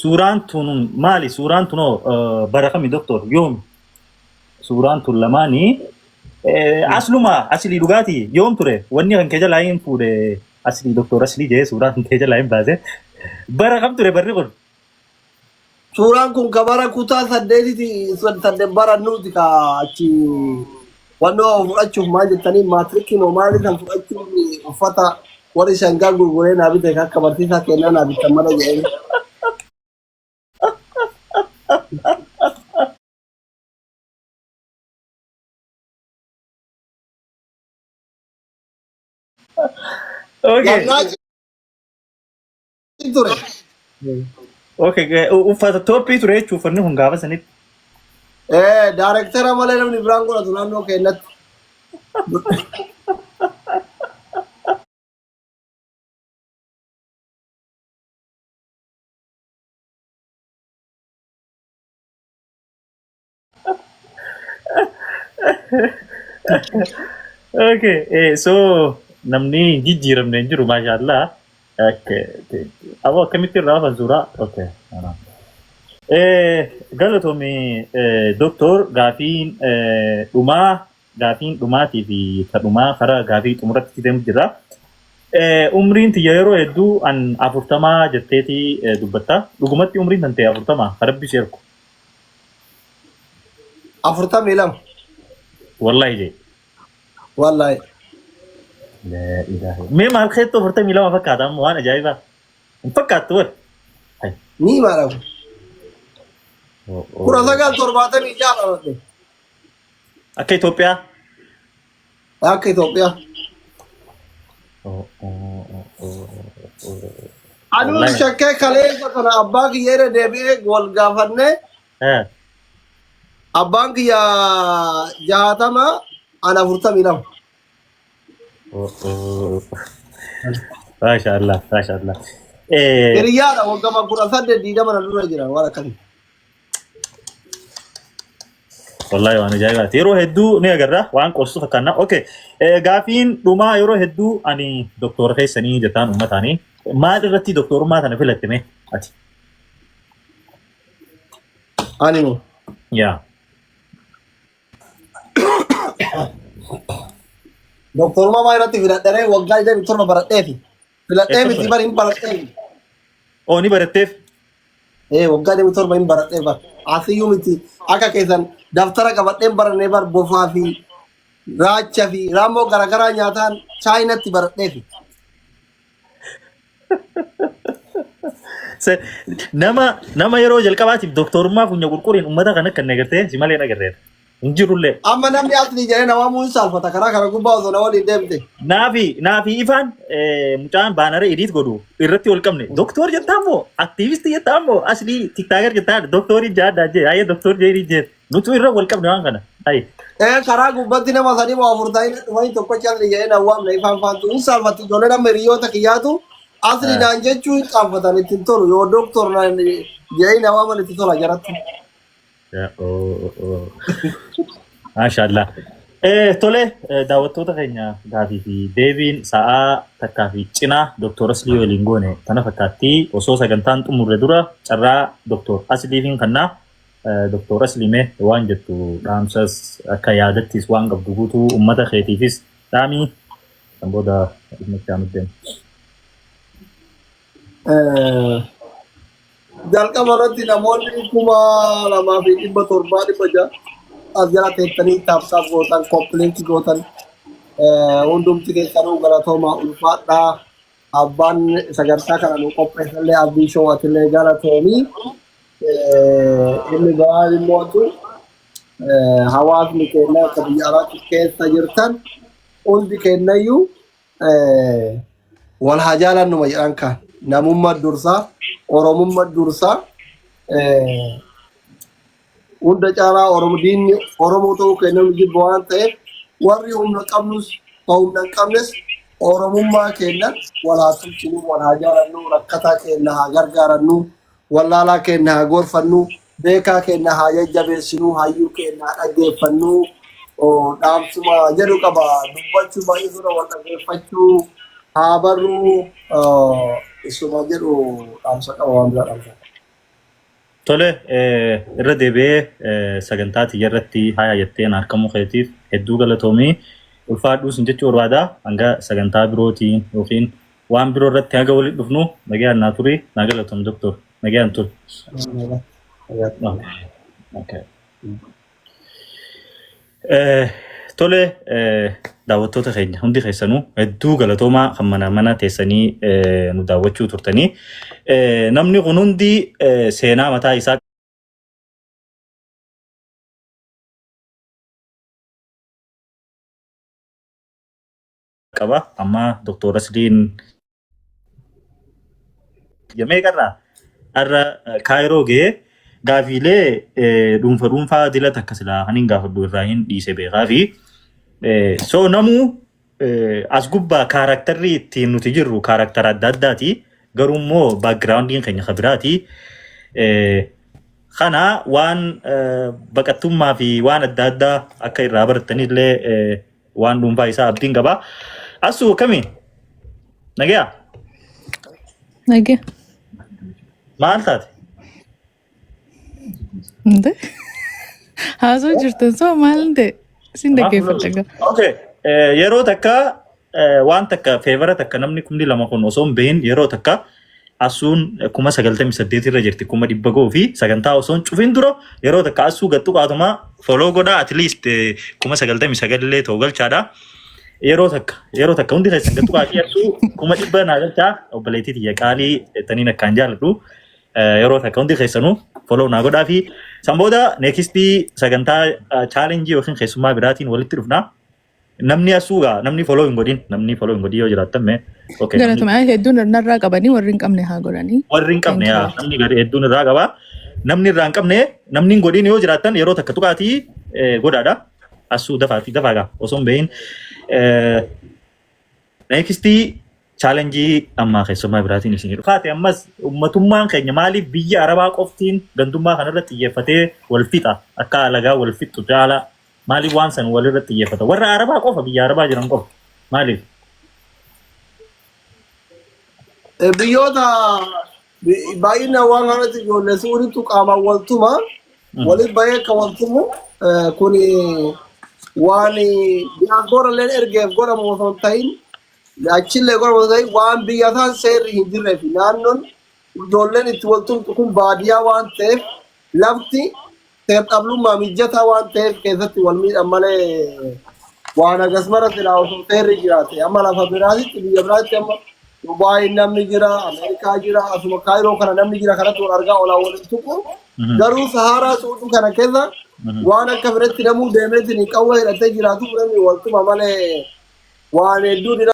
Suuraan tun maali? Suuraan tunoo bara kami doktor? Yoomi? Suuraan tun lamaanii asluma aslii dhugaatii yoom ture? Wanni kan kee jalaa hin fuudhe aslii doktor aslii jee suuraa kan kee jalaa hin baase. Bara kam ture barri kun? Suuraan kun ka bara kutaa saddeetiti saddeet barannuuti ka achi wannoo fudhachuuf maal jettanii maatirikii moo maali kan fudhachuuf uffata warri shangaa gurguree naa bite akka barsiisaa kennaa naa bittan malee jedhanii. Okay. Gannaa ture. Okay, uffata toophii ture jechuun uffanni kun gaafa sanitti. Ee daarektara malee namni biraan godhatu naannoo keenyatti. Okay, so namni hin jijjiiramne hin jiru maashaallah. Okay, okay. Aboo akkamitti irraa hafan suuraa? Okay. Kanaaf. Galatoomi doktor gaafiin dhumaa gaafiin dhumaatii fi ta dhumaa karaa gaafii xumuratti deemu jira. Umriin tiyya yeroo hedduu an 40 jetteeti dubbatta. Dhugumatti umriin tan ta'e 40 rabbi si ergu. 42. Wallahi jee. Wallahi. Laa ilaaha. Mee maal keettoo 42 fakkaata amma waan ajaa'ibaa. Hin fakkaattu bar. Hai. Ni maala. 1976 dhaladhe. Akka Itoophiyaa. Akka Itoophiyaa. Anuun Wallahi. shakkee kaleessa kana abbaa kiyya irra deebi'ee wal gaafannee abbaan kiyya 60 ana 42. Maasha Allah, maasha Allah. Hiriyyaadha waggaa 18 20 na dura jira waan akkasii. Wallahi waan ajaa'ibaati. Yeroo hedduu ni agarra waan qorsu fakkaanna. Okay. Gaafiin dhumaa yeroo hedduu ani doktora keessanii jettaan uummataanii maal irratti doktorummaa kana filatte mee ati? Ani moo Yaa. Doktorummaa maal irratti filadheree waggaa 27 baradheefi. Filadhee miti bar hin baradheefi. Oo ni baratteef? Ee waggaa 27 hin baradhee bar. Asiyyuu miti akka keessan daftara qabadheen barannee bar bofaa fi raacha fi raammoo garaagaraa nyaataan chaayinatti baradheefi. Nama yeroo jalqabaatiif doktorummaa funya qurquriin uummata kan akka hin agartee si malee hin agarreera. Hin jirullee. Amma namni asli jedhee na waamuu hin saalfata karaa kana gubbaa osoo na waliin deemte. Naafi ifaan mucaan baanara ediit godhu irratti wal qabne. Doktor jettaa immoo aktiivistii jettaa immoo aslii tiktaaker jettaa doktorii jaaddaa jee ayyee doktor jeerii jee nutu irra wal qabne waan kana. Ayi. Ee karaa gubbatti nama sadii moo afur ta'anii dhufanii tokkochi asli jedhee na waamna ifaan faantu hin saalfatti ijoolleen amma hiriyoota kiyyaatu asli naan jechuu hin qaanfatan itti hin tolu yoo doktor naan jedhee na waaman itti tola jaratti. Maashaallah. Tole daawwattoota keenya gaafii fi deebiin sa'aa takkaa fi cinaa Dr. Aslii waliin goone kana fakkaatti osoo sagantaan xumurre dura carraa Dr. Asliifiin kannaa Dr. Aslii mee waan jettu dhaamsas akka yaadattis waan qabdu guutuu uummata keetiifis dhaamii kan booda dhimma itti aanu deema. Jalqaba irratti namoonni 2700 600 as jala teettanii taapsaaf gootan koppiliinki gootan hundumti keessanuu galatoomaa ulfaadhaa. Abbaan sagantaa kana nu qopheessallee Abdii Shoo atillee galatoomii. Inni biraa immootu hawaasni keenya akka biyya alaatti keessa jirtan hundi keenyayyuu wal haa jaalannuma jedhan kaan namummaa dursaa oromummaa dursaa hunda caalaa oromo diinni oromoo ta'uu keenya nu jibba waan ta'eef warri humna qabnus ka humna hin qabnes oromummaa keenya wal haa tumsinu wal haa jaalannu rakkataa keenya haa gargaarannu wallaalaa keenya haa gorfannu Beekaa keenna haa jajjabeessinu, hayyuu keenna haa dhaggeeffannu, dhaamsuma jedhu qaba. Dubbachuu baay'isuudha wal dhaggeeffachuu haa barru isuma jedhu dhaamsa qaba waan biraa dhaamsa. Tole, irra deebi'ee sagantaa tiyya irratti haya jettee na argamuu keetiif hedduu galatoomii, ulfaadhuu sin jechuu barbaada. Hanga sagantaa birootiin yookiin waan biroo irratti haga walitti dhufnu nagaan naa turi, naa galatoom doktor, nagaan turi. Okay. Tole, daawwattoota keenya hundi keessanuu hedduu galatoomaa kan mana mana teessanii nu daawwachuu turtanii. Namni kun hundi seenaa mataa isaa qaba. Amma Dr. Asliin meeqarraa har'a Kaayiroo ga'ee gaafiilee dhuunfa dhuunfaa dila takka silaa kan hin gaafadhu irraa hin dhiise beekaa fi so namuu as gubbaa characterri ittiin nuti jirru charactera adda addaati, garuu immoo backgroundiin keenya kan biraati. Kana waan baqattummaa fi waan adda addaa akka irraa barattanillee waan dhuunfaa isaa abdiin qaba. Asuu akkamii? Nagayaa? Nagee. Maal taate? Inte? Haasoo jirtan soo maal ta'e? Sin dhaggeeffadha gaa. Okay. Yeroo takka waan takka favora takka namni 2,000 kun osoo hin bahin yeroo takka asuun 98,000 irra jirti, 100,000 ga'uu fi sagantaa osoo hin cufin dura yeroo takka asuu gattu qaatuma follow godhaa, at least 99,000 illee ta'u galchaadha. Yeroo takka hundi keessan gattu qaatii asuu 100,000 naa galchaa, obboleettii tiyya qaalii taniin akkaan jaaladhu. Yeroo takka hundi keessanuu follow naa godhaa fi san booda nextii sagantaa challenge yookiin keessummaa biraatiin walitti dhufna. Namni asuugaa namni follow hin godhin, namni follow hin godhin yoo jiraattan mee. Okay, namni Galatuma hedduun narraa qabanii, warri hin qabne haa godhanii. Warri hin qabne Thank yaa you. Namni gadi hedduun irraa qaba. Namni irraa hin qabne, namni hin godhin yoo jiraattan yeroo takka tuqaatii godhaadha. Asuu dafaatii dafaa gaa osoo hin behin. Nextii challenge ammaa keessummaa biraatiin isinii dhufaate. Ammas uummatummaan keenya maaliif biyya Arabaa qoftiin gandummaa kanarratti xiyyeeffatee wal fixa, akka alagaa wal fixxu caalaa maaliif waan san walirratti xiyyeeffata? Warra Arabaa qofa, biyya Arabaa jiran qofa maaliif? Biyyoota baay'inaan waan kanatti ijoollee suuritu qaamaan waltuma walitti bahee akka waltumu kun waan diyaaspoora illee ergeef godhamu osoo hin ta'in, achillee godhamu osoo hin ta'in, waan biyya isaan seerri hin jirree fi naannoon ijoolleen itti waltumtu kun baadiyyaa waan ta'eef, lafti seer-dhablummaa mijataa waan ta'eef keessatti wal miidhan malee, waan hagas mara silaa osoo seerri jiraate amma lafa biraatitti, biyya biraatti, amma Dubaay namni jira, Ameerikaa jira, asuma Kaayiroo kana namni jira, kanatti wal argaa olaa waliin tuqu. Garuu Saharaa Suuduu kana keessa waan akka biratti namuu deemeetiin qawwee hidhatee jiraatu namni waltuma malee waan hedduu dira.